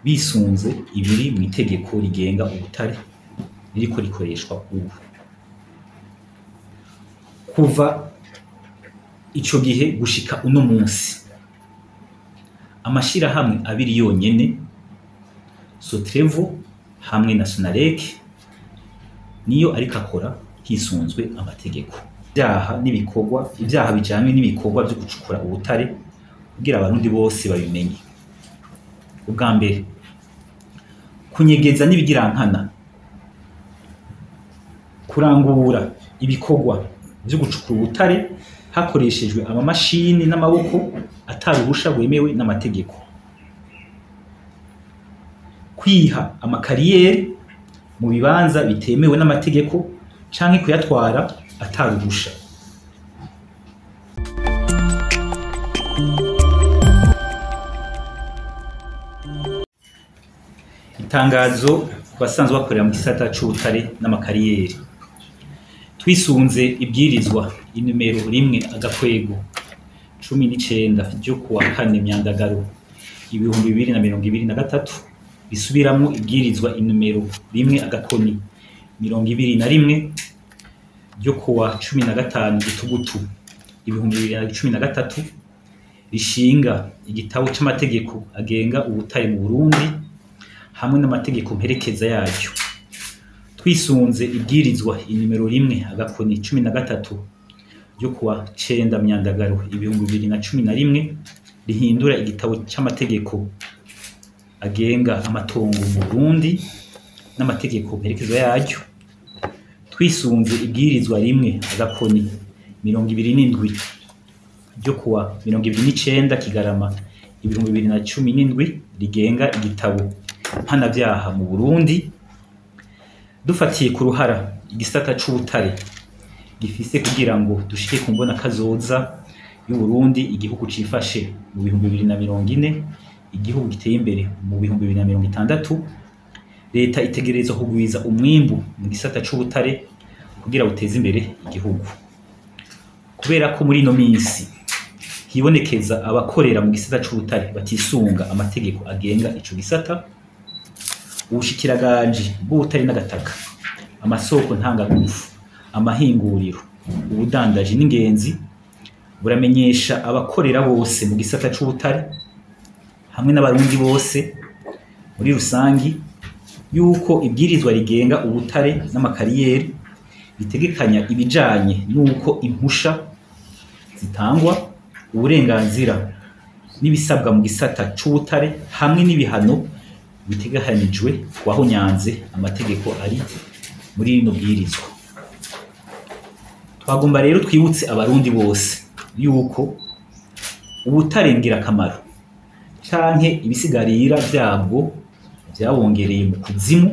bisunze ibiri mu itegeko rigenga ubutare ririko rikoreshwa ubu. Kuva ico gihe gushika uno munsi, amashirahamwe abiri yonyene, Sotrevo hamwe na Sonarek, niyo ariko akora hisunzwe amategeko. Ivyaha n'ibikorwa, ivyaha bijanye n'ibikorwa vyo gucukura ubutare, kugira abarundi bose babimenye. Ubwa mbere, kunyegeza n'ibigirankana, kurangura ibikorwa vyo gucukura ubutare hakoreshejwe amamashini n'amaboko ataruhusha rwemewe n'amategeko, kwiha amakariyeri mu bibanza bitemewe n'amategeko canke kuyatwara ataruhusha. Itangazo ku basanzwe bakorera mu gisata c'ubutare n'amakariyeri. Twisunze ibwirizwa inimero 1-19 ryo kuwa 4 Myandagaro 2023 risubiramwo ibwirizwa inimero 1-21 ryo kuwa 15 Gitugutu 2013 rishinga igitabo c'amategeko agenga ubutare mu Burundi hamwe n'amategeko mperekeza yaryo. Twisunze ibwirizwa inimero 1-13 ryo kuwa 9 Myandagaro 2011 rihindura igitabo c'amategeko agenga amatongo mu Burundi n'amategeko mperekeza yaryo. Twisunze ibwirizwa 1-27 ryo kuwa 29 Kigarama 2017 rigenga igitabo mpanavyaha mu Burundi. Dufatiye ku ruhara igisata c'ubutare gifise kugira ngo dushike ku mbona kazoza y'u Burundi, igihugu cifashe mu 2040, igihugu giteye imbere mu 2060, leta itegerezwa kugwiza umwimbu mu gisata c'ubutare kugira buteze imbere igihugu. Kubera ko muri ino minsi hibonekeza abakorera mu gisata c'ubutare batisunga amategeko agenga ico gisata, ubushikiranganje bw'ubutare n'agataka, amasoko ntangangufu, amahinguriro, ubudandaji n'ingenzi buramenyesha abakorera bose mu gisata c'ubutare hamwe n'abarundi bose muri rusangi yuko ibwirizwa rigenga ubutare n'amakariyeri ritegekanya ibijanye n'uko impusha zitangwa, uburenganzira n'ibisabwa mu gisata c'ubutare hamwe n'ibihano bitegekanijwe wahonyanze amategeko ari muri rino bwirizwa. Twagomba rero twibutse abarundi bose yuko ubutare ngirakamaro canke ibisigarira vyabwo vyabongereye mu kuzimu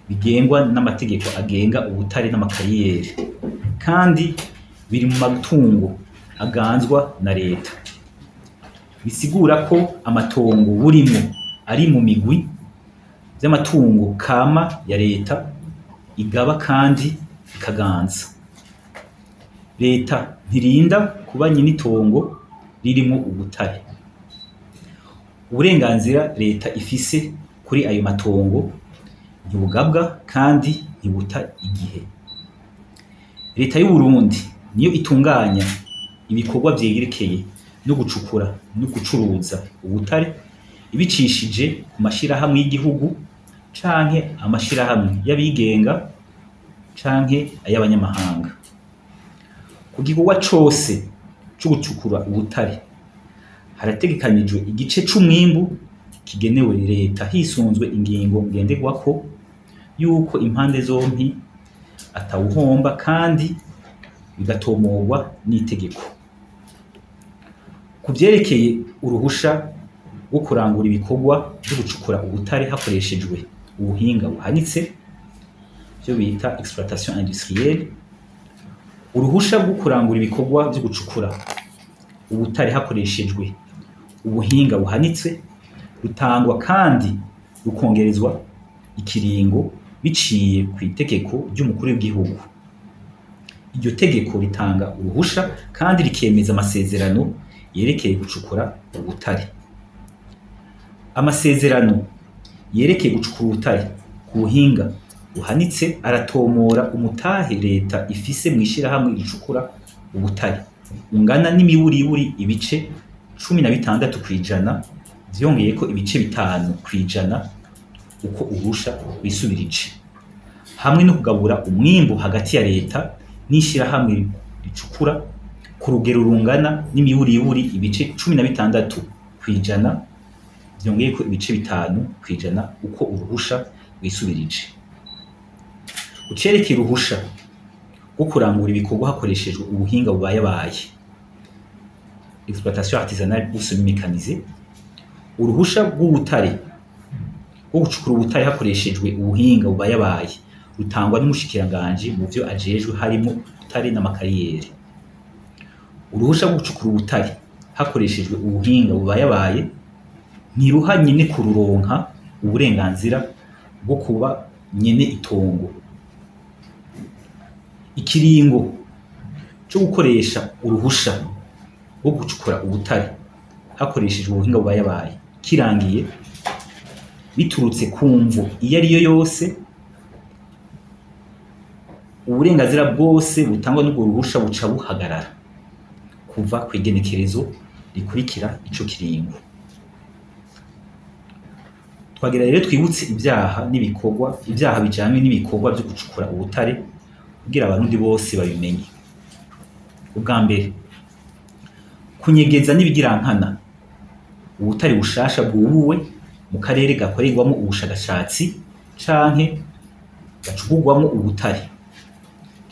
bigengwa n'amategeko agenga ubutare n'amakariyeri, kandi biri mu matungo aganzwa na leta. Bisigura ko amatongo burimwo ari mu migwi vy'amatungo kama ya leta igaba kandi ikaganza. Leta ntirinda kuba nyinitongo ririmwo ubutare. Uburenganzira leta ifise kuri ayo matongo ntibugabwa kandi ntibuta igihe. Leta y'u Burundi niyo itunganya ibikorwa vyerekeye no gucukura no gucuruza ubutare ibicishije ku mashirahamwe y'igihugu canke amashirahamwe y'abigenga canke ay'abanyamahanga. Ku gikorwa cose co gucukura ubutare harategekanijwe igice c'umwimbu kigenewe leta hisunzwe ingingo ngenderwako yuko impande zompi atawuhomba kandi bigatomorwa n'itegeko. Ku vyerekeye uruhusha rwo kurangura ibikorwa vyo gucukura ubutare hakoreshejwe ubuhinga buhanitse, vyo bita exploitation industrielle, uruhusha rwo kurangura ibikorwa vyo gucukura ubutare hakoreshejwe ubuhinga buhanitse rutangwa kandi rukongerezwa ikiringo biciye ku itegeko ry'umukuru w'igihugu. Iryo tegeko ritanga uruhusha kandi rikemeza amasezerano yerekeye gucukura ubutare. Amasezerano yerekeye gucukura ubutare ku buhinga buhanitse aratomora umutahe leta ifise mw'ishirahamwe ricukura ubutare ungana n'imiburiburi ibice 16% vyongeyeko ibice 5% uko urusha wisubirije, hamwe no kugabura umwimbu hagati ya leta n'ishirahamwe ricukura ku rugero rungana n'imiburiburi ibice 16% vyongeyeko ibice 5% uko uruhusha wisubirije. Ucerekeye uruhusha rwo kurangura ibikorwa hakoreshejwe ubuhinga bubayabaye, exploitation artisanale ou semi-mécanisée, uruhusha rw'ubutare rwo gucukura ubutare hakoreshejwe ubuhinga bubayabaye rutangwa n'umushikiranganji mu vyo ajejwe harimo ubutare n'amakariyeri. Uruhusha rwo gucukura ubutare hakoreshejwe ubuhinga bubayabaye ntiruha nyene kururonka uburenganzira bwo kuba nyene itongo. Ikiringo co gukoresha uruhusha rwo gucukura ubutare hakoreshejwe ubuhinga bubayabaye kirangiye biturutse ku mvo iyo ariyo yose, uburenganzira bwose butangwa n'urwo ruhusha buca buhagarara kuva kw'igenekerezo rikurikira ico kiringo. Twagira rero twibutse ibyaha n'ibikorwa, ibyaha bijanye n'ibikorwa vyo gucukura ubutare kugira abarundi bose babimenye. Ubwa mbere, kunyegeza n'ibigirankana ubutare bushasha bwubuwe mu karere gakorerwamo ubushakashatsi canke gacukurwamo ubutare,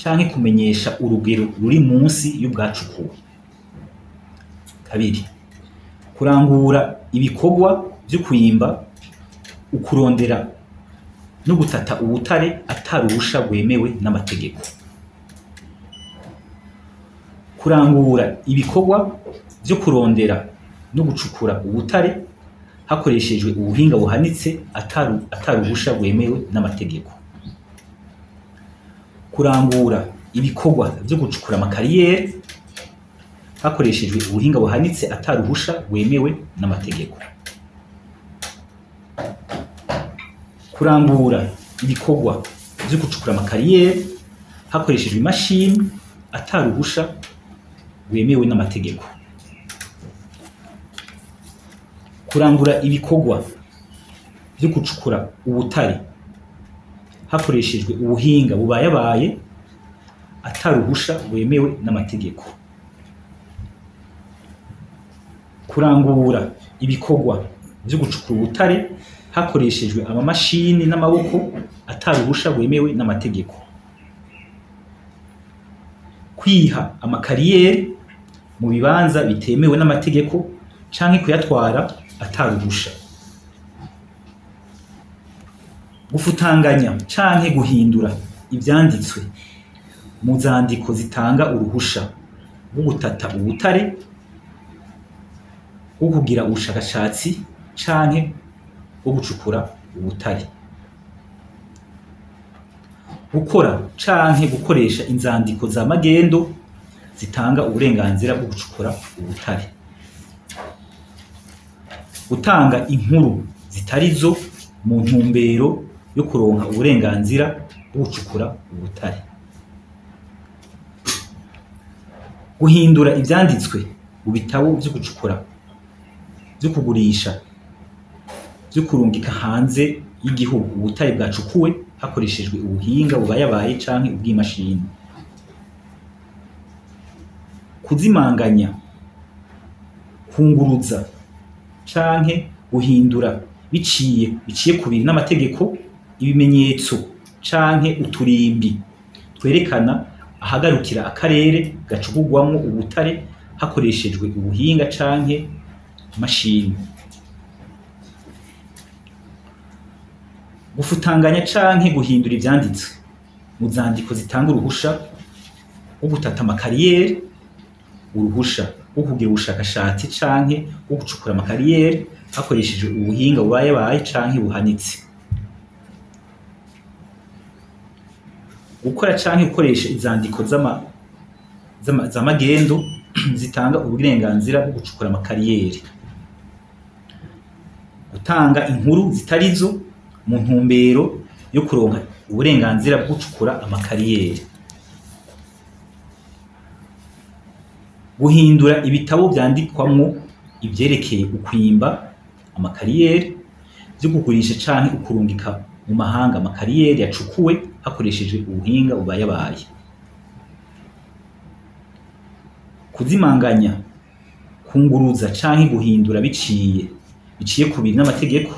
canke kumenyesha urugero ruri munsi y'ubwacukuwe. Kabiri, kurangura ibikorwa vyo kwimba, ukurondera no gutata ubutare ataruhusha rwemewe n'amategeko. Kurangura ibikorwa vyo kurondera no gucukura ubutare hakoreshejwe ubuhinga buhanitse ataruhusha rwemewe n'amategeko. Kurangura ibikorwa vyo gucukura amakariyeri hakoreshejwe ubuhinga buhanitse ataruhusha rwemewe n'amategeko. Kurangura ibikorwa vyo gucukura amakariyeri hakoreshejwe imashini ataruhusha rwemewe n'amategeko. Kurangura ibikorwa vyo gucukura ubutare hakoreshejwe ubuhinga bubayabaye ataruhusha rwemewe n'amategeko. Kurangura ibikorwa vyo gucukura ubutare hakoreshejwe amamashini n'amaboko ataruhusha rwemewe n'amategeko. Kwiha amakariyeri mu bibanza bitemewe n'amategeko canke kuyatwara ataruhusha. Gufutanganya canke guhindura ivyanditswe mu zandiko zitanga uruhusha rwo gutata ubutare, rwo kugira ubushakashatsi canke rwo gucukura ubutare. Gukora canke gukoresha inzandiko za magendo zitanga uburenganzira bwo gucukura ubutare. Gutanga inkuru zitarizo mu ntumbero yo kuronka uburenganzira bwo gucukura ubutare. Guhindura ivyanditswe mu bitabo vyo gucukura, vyo kugurisha, vyo kurungika hanze y'igihugu ubutare bwacukuwe hakoreshejwe ubuhinga bubayabaye canke ubw'imashini. Kuzimanganya, kunguruza canke guhindura biciye kubiri n'amategeko ibimenyetso canke uturimbi twerekana ahagarukira akarere gacukurwamwo ubutare hakoreshejwe ubuhinga canke mashini. Gufutanganya canke guhindura ivyanditswe mu zandiko zitanga uruhusha rwo gutata amakariyeri, uruhusha rwo kugira ubushakashatsi canke rwo gucukura amakariyeri hakoreshejwe ubuhinga bubayabaye canke buhanitse. Gukora canke gukoresha izandiko z'amagendo zitanga uburenganzira bwo gucukura amakariyeri. Gutanga inkuru zitarizo mu ntumbero yo kuronka uburenganzira bwo gucukura amakariyeri. Guhindura ibitabo vyandikwamwo ivyerekeye ukwimba amakariyeri vyo kugurisha canke ukurungika mu mahanga amakariyeri yacukuwe hakoreshejwe ubuhinga bubayabaye. Kuzimanganya, kunguruza canke guhindura biciye kubiri n'amategeko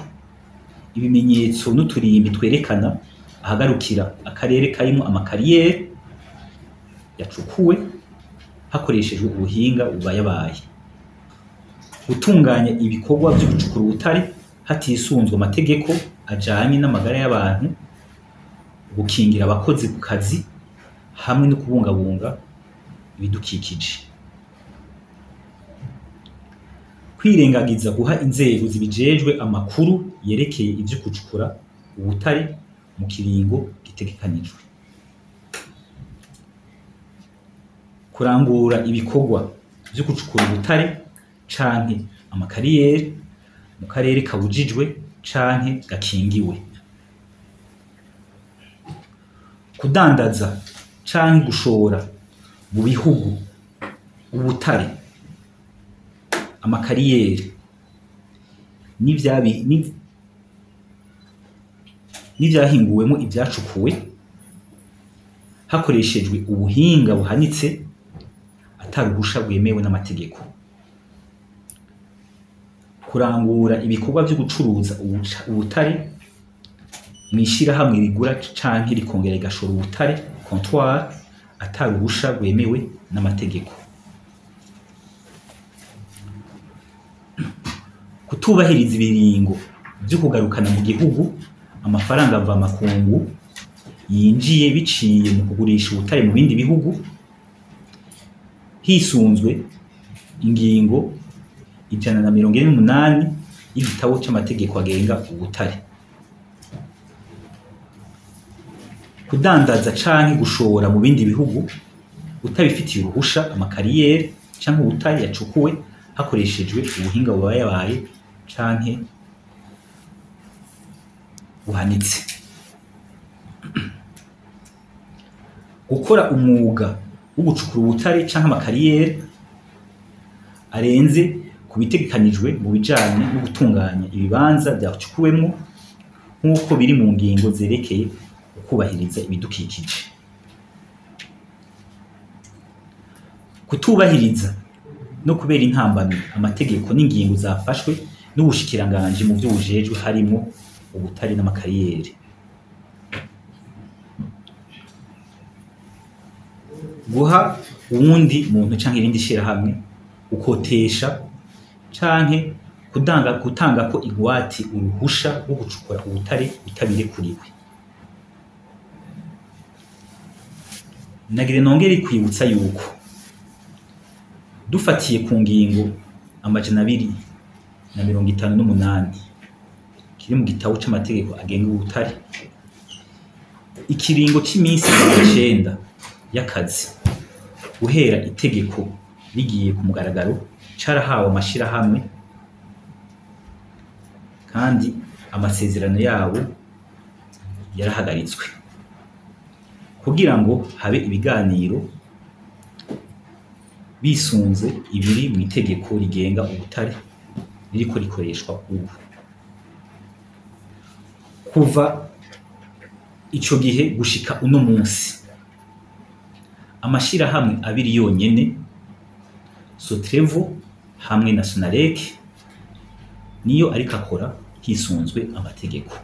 ibimenyetso n'uturimbi twerekana ahagarukira akarere karimwo amakariyeri yacukuwe hakoreshejwe ubuhinga bubayabaye. Gutunganya ibikorwa vyo gucukura ubutare hatisunzwe amategeko ajanye n'amagara y'abantu, gukingira abakozi ku kazi hamwe no kubungabunga ibidukikije. Kwirengagiza guha inzego zibijejwe amakuru yerekeye ivyo gucukura ubutare mu kiringo gitegekanijwe. Kurangura ibikorwa vyo gucukura ubutare canke amakariyeri mu karere kabujijwe canke gakingiwe. Kudandaza canke gushora mu bihugu ubutare, amakariyeri n'ivyahinguwemwo ivyacukuwe hakoreshejwe ubuhinga buhanitse ataruhusha rwemewe n'amategeko. Kurangura ibikorwa vyo gucuruza ubutare mw'ishirahamwe rigura canke rikongera rigashora ubutare comptoir ataruhusha rwemewe n'amategeko. Kutubahiriza ibiringo vyo kugarukana mu gihugu amafaranga mvamakungu yinjiye biciye mu kugurisha ubutare mu bindi bihugu hisunzwe ingingo 148 y'igitabo c'amategeko agenga ubutare. Kudandaza canke gushora mu bindi bihugu utabifitiye uruhusha amakariyeri canke ubutare yacukuwe hakoreshejwe ubuhinga bubayabaye canke buhanitse. Gukora umwuga wo gucukura ubutare canke amakariyeri arenze ku bitegekanijwe mu bijanye no gutunganya ibibanza vyacukuwemwo nk'uko biri mu ngingo zerekeye ukubahiriza ibidukikije. Kutubahiriza no kubera intambamyi amategeko n'ingingo zafashwe n'ubushikiranganji mu vyo bujejwe harimwo ubutare n'amakariyeri. Guha uwundi muntu canke irindi shirahamwe ukotesha canke gutanga ko ingwate uruhusha rwo gucukura ubutare utabirekuriwe. Nagire nongere kwibutsa yuko dufatiye ku ngingo 258 kiri mu gitabo c'amategeko agenga ubutare, ikiringo c'iminsi 9 y'akazi guhera itegeko rigiye ku mugaragaro carahawe amashirahamwe kandi amasezerano yabo yarahagaritswe kugira ngo habe ibiganiro bisunze ibiri mu itegeko rigenga ubutare ririko rikoreshwa ubu. Kuva ico gihe gushika uno munsi amashirahamwe abiri yonyene, Sotrevo hamwe na Sonarek, niyo ariko akora hisunzwe amategeko.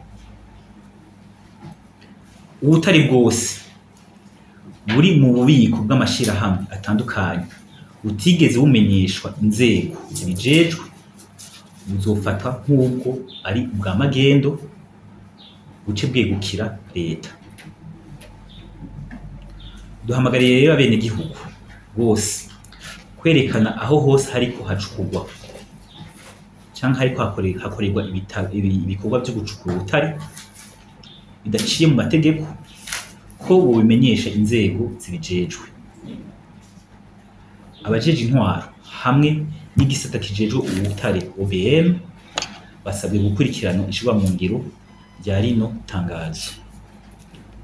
Ubutare bwose buri mu bubiko bw'amashirahamwe atandukanye butigeze bumenyeshwa inzego zibijejwe buzofatwa nk'ubwo ari ubwa magendo buce bwegukira leta. Duhamagariye rero abenegihugu bose kwerekana aho hose hariko hacukurwa canke hariko hakorerwa ibikorwa vyo gucukura ubutare bidaciye mu mategeko ko bobimenyesha inzego zibijejwe. Abajeje intwaro hamwe n'igisata kijejwe ubutare OBM basabwe gukurikirana ishirwa mu ngiro rya rino tangazo.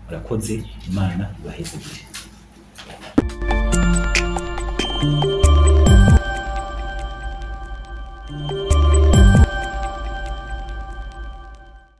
Murakoze, Imana ibahezagire.